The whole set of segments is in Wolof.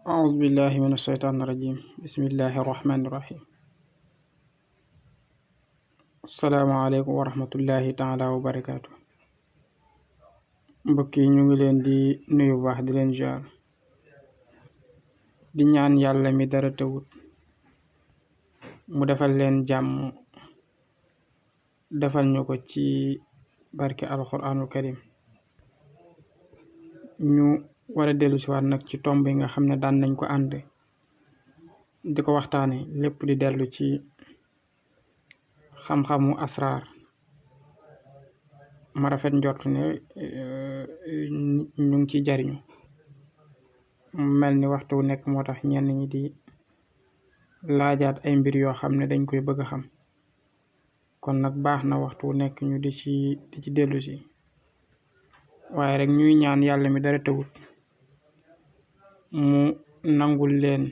أعوذ بالله من الشيطان الرجيم بسم الله الرحمن الرحيم السلام عليكم ورحمة الله تعالى وبركاته mbokk yi ñu ngi leen di nuyu bu baax di leen jaar di ñaan yàlla mi dara tawut mu defal leen jàmm defal ñu ko ci barke alquranul karim ñu war a dellu si waat nag ci tomb yi nga xam ne daan nañ ko ànd di ko waxtaane lépp di dellu ci xam-xamu asraar ma rafet njort ne ñu ngi ci jariñu mel ni waxtu wu nekk moo tax ñenn ñi di laajaat ay mbir yoo xam ne dañ koy bëgg a xam kon nag baax na waxtu wu nekk ñu di ci dellu si waaye rek ñuy ñaan yàlla mi dara tawut mu nangul leen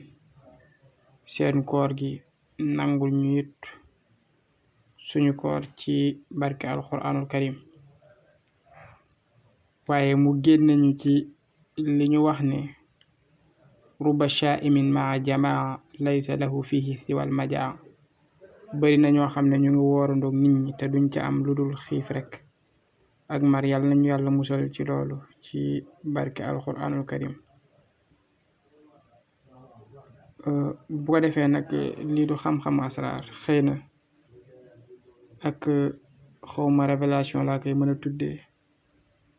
seen koor gi nangul ñu it suñu koor ci barke alquranul karim waaye mu génne ñu ci li ñu wax ne ruba shaimin maa jamaa laysa lahu fihi siwal majaa bari na ñoo xam ne ñu ngi woorandoog nit ñi te duñ ca am lu dul xiif rek ak mar yàlla nañu yàlla musal ci loolu ci barke alquranul karim bu ko defee nag lii du xam-xam asraar xëy na ak xawma révélation laa koy mën a tuddee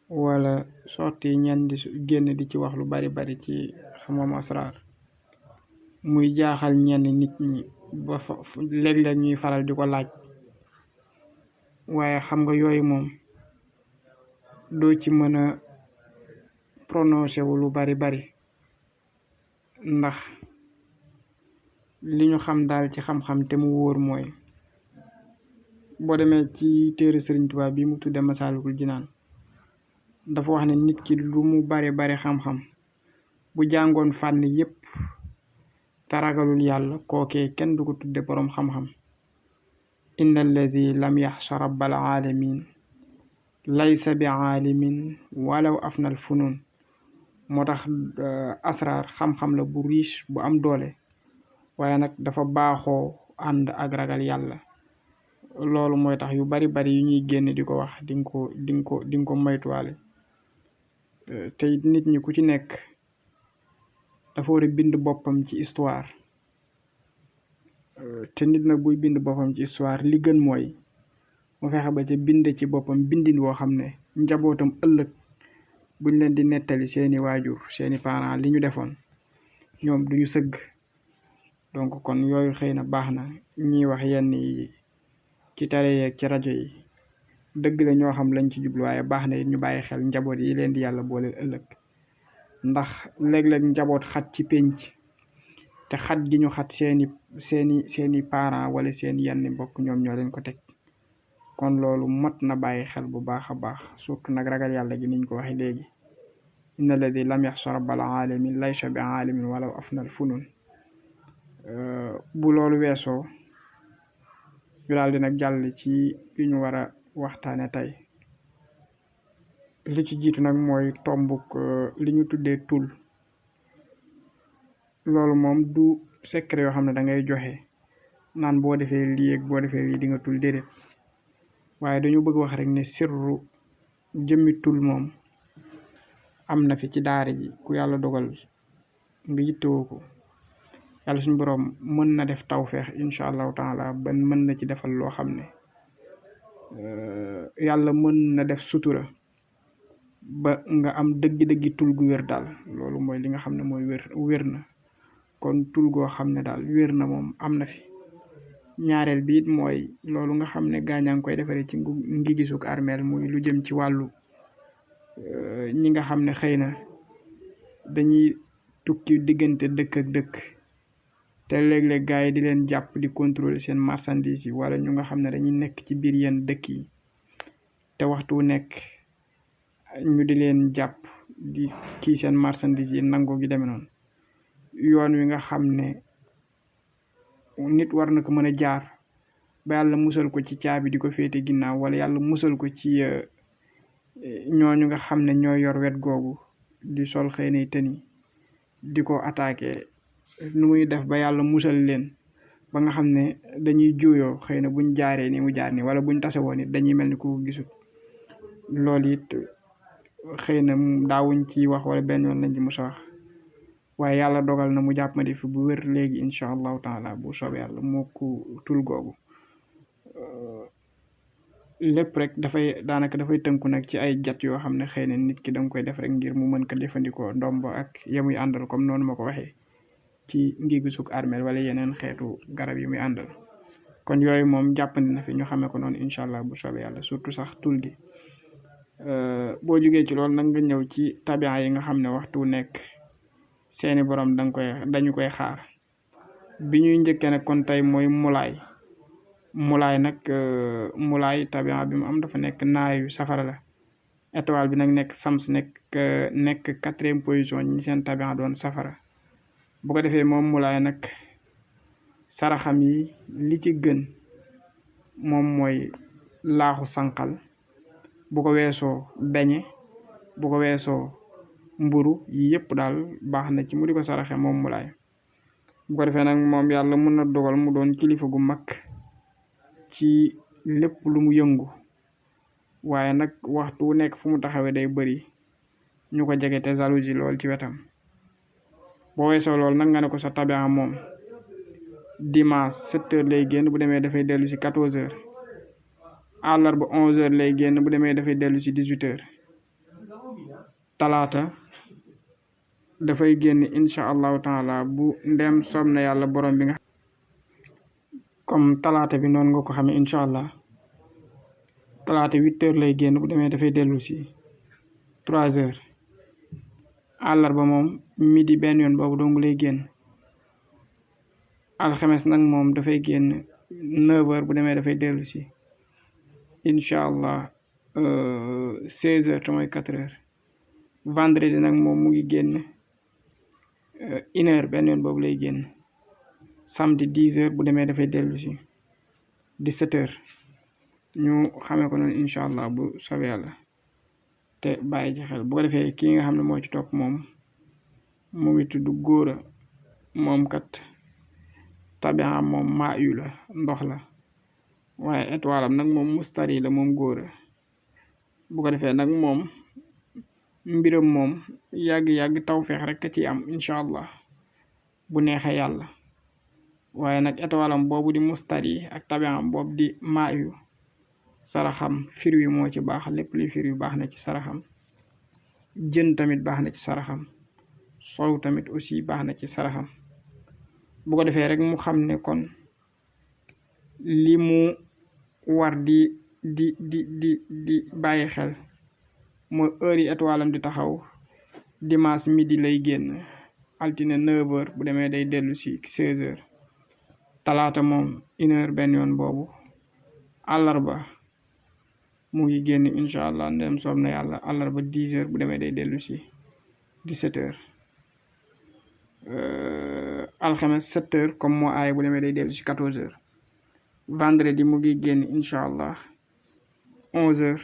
wala sorti ñenn di génn di ci wax lu bari ci xam-xam asraar muy jaaxal ñenn nit ñi ba léeg-léeg ñuy faral di ko laaj waaye xam nga yooyu moom doo ci mën a prononcé wu lu bari ndax li ñu xam daal ci xam-xam te mu wóor mooy boo demee ci téere Sëriñ Tuubaa bi mu tudde Masaalikul Jinaan dafa wax ne nit ki lu mu bari xam-xam bu jàngoon fànn yépp te ragalul yàlla kookee kenn du ko tudde boroom xam-xam inna alladi lam yaxsha rabbal alamin laysa bi aalimin walaw afnal funun moo tax asraar xam-xam la bu riche bu am doole waaye nag dafa baaxoo ànd ak ragal yàlla loolu mooy tax yu bari yu ñuy génn di ko wax di nga ko moytuwaale te nit ñi ku ci nekk dafa war a bind boppam ci histoire te nit nag buy bind boppam ci histoire li gën mooy mu fexe ba ca bind ci boppam bindin woo xam ne njabootam ëllëg buñ leen di nettali seeni waajur seeni parents li ñu defoon ñoom duñu sëgg donc kon yooyu xëy na baax na ñiy wax yenn yi ci télé yeeg ci rajo yi dëgg la ñoo xam lañ ci jublu waaye baax na it ñu bàyyi xel njaboot yi leen di yàlla booleel ëllëg ndax léeg-léeg njaboot xat ci pénc te xat gi ñu xat seeni parents wala seen yenn mbokk ñoom ñoo leen ko teg kon loolu mot na bàyyi xel bu baax a baax surtout nag ragal yàlla gi niñ ko waxee léegi inna alladi lam yaxsha rabbal alamin laysa bi alimin walaw afnal funun bu loolu weesoo ñu daal di nag jàll ci li ñu war a waxtaane tey li ci jiitu nag mooy tombuk li ñu tuddee tul loolu moom du secret yoo xam ne da ngay joxe naan boo defee lii ak boo defee lii di nga tul déedéet waaye dañu bëgg wax rek ne sirru jëmmi tul moom am na fi ci daara ji ku yàlla dogal nga yittewoo ko yàlla suñu boroom mën na def tawfeex incha allahu taala ba mën na ci defal loo xam ne yàlla mën na def sutura ba nga am dëggi tul gu wér daal loolu mooy li nga xam ne mooy wér na kon tul goo xam ne daal wér na moom am na fi ñaareel bi it mooy loolu nga xam ne gaañaa ngi koy defaree ci ngi gisuk armeel muy lu jëm ci wàllu ñi nga xam ne xëy na dañuy tukki diggante dëkk ak dëkk te léeg-léeg gars yi di leen jàpp di contrôler seen marchandise yi wala ñu nga xam ne dañuy nekk ci biir yenn dëkk yi te waxtu wu nekk ñu di leen jàpp di kii seen marchandise yi nangoo gi demee noonu yoon wi nga xam ne nit war na ko mën a jaar ba yàlla musal ko ci caabi di ko féete ginnaaw wala yàlla musal ko ci ñooñu nga xam ne ñoo yor wet googu di sol xëy na tëni di ko attaqué nu muy def ba yàlla musal leen ba nga xam ne dañuy juuyoo xëy na buñ jaaree ni mu jaar ni wala buñ tase woon it dañuy mel ni ku gisul loolu it xëy na daawuñ ci wax wala benn yoon lañ ci mos a wax waaye yàlla dogal na mu jàppandi fi bu wér léegi incha allahu taala bu soobee yàlla moo ko tul googu lépp rek daanaka dafay tënku nag ci ay jat yoo xam ne xëy na nit ki danga koy def rek ngir mu mën ko jëfandikoo ndombo ak yamuy àndal comme noonu ma ko waxee ci ngi gisug armel wala yeneen xeetu garab yi muy àndal kon yooyu moom jàppandi na fi ñu xamee ko noonu incha allah bu soobee yàlla surtout sax tul gi boo jógee ci loolu nag nga ñëw ci tabian yi nga xam ne waxtu nekk seeni borom dañu koy xaar bi ñuy njëkkee nag kon tey mooy mulaay nag mulaay tabian bi mu am dafa nekk naayu safara la étoile bi nag nekk sams nekk 4e position ñi seen tabian doon safara bu ko defee moom mulaay nag saraxam yi li ci gën moom mooy laaxu sànqal bu ko weesoo beñe bu ko weesoo mburu yi yëpp daal baax na ci mu di ko saraxe moom mulaay bu ko defee nag moom yàlla mën na dogal mu doon kilifa gu mag ci lépp lu mu yëngu waaye nag waxtu wu nekk fu mu taxawee day bëri ñu ko jege te jalousie lool ci wetam boo weesoo loolu nag nga ne ko sa tabian moom dimanche 7h lay génn bu demee dafay dellu si 14h àllarba 11h lay génn bu demee dafay dellu si 18h talaata dafay génn incha allahu taala bu ndem soob na yàlla borom bi nga comme talaata bi noonu nga ko xamee incha allah talaata 8h lay génn bu demee dafay dellu si 3h àllarba moom midi benn yoon boobu dong lay génn alxames nag moom dafay génn 9h bu demee dafay dellu si incha allah 16h te mooy 4h vendredi nag moom mu ngi génn 1h benn yoon boobu lay génn samedi 10h bu demee dafay dellu si 17h ñu xamee ko noonu incha allah bu soobee yàlla te bàyyi ci xel bu ko defee kii nga xam ne moo ci topp moom mu ngi tudd góora moom kat tabian moom maa yu la ndox la waaye étoile am nag moom mustari la moom góora bu ko defee nag moom mbiram moom yàgg-yàgg tawfeex rek a ci am incha allah bu neexee yàlla waaye nag étoile am boobu di mustari ak tabian am boobu di maa yu saraxam fir wi moo ci baax lépp li fir wi baax na ci saraxam jën tamit baax na ci saraxam soow tamit aussi baax na ci saraxam bu ko defee rek mu xam ne kon li mu war di bàyyi xel mooy heure yi étoile am di taxaw dimanche midi lay génn altine 9h bu demee day dellu si 16h talaata moom 1h benn yoon boobu àllarba mu ngi génn incha allah ndem soob na yàlla àllarba 10h bu demee day dellu si 17h alxames 7h comme moo aaye bu demee day dellu si 14h vendredi mu ngi génn incha allah 11h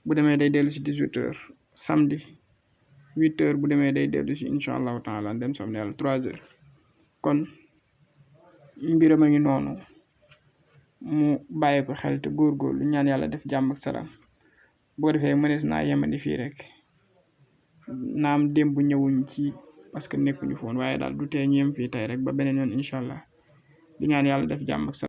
bu demee day dellu si 18h samedi 8h bu demee day dellu si incha allahu taala ndem soob na yàlla 3h kon mbiram a ngi noonu mu bàyyi ko xel te góorgóorlu ñaan yàlla def jàmm ak salaam boo defee mënees naa yemandi fii rek naam démb ñëwuñ ci parce que nekkuñu foon waaye daal du tee ñu yem fii tey rek ba beneen yoon incha allah di ñaan yàlla def jàmm ak salaam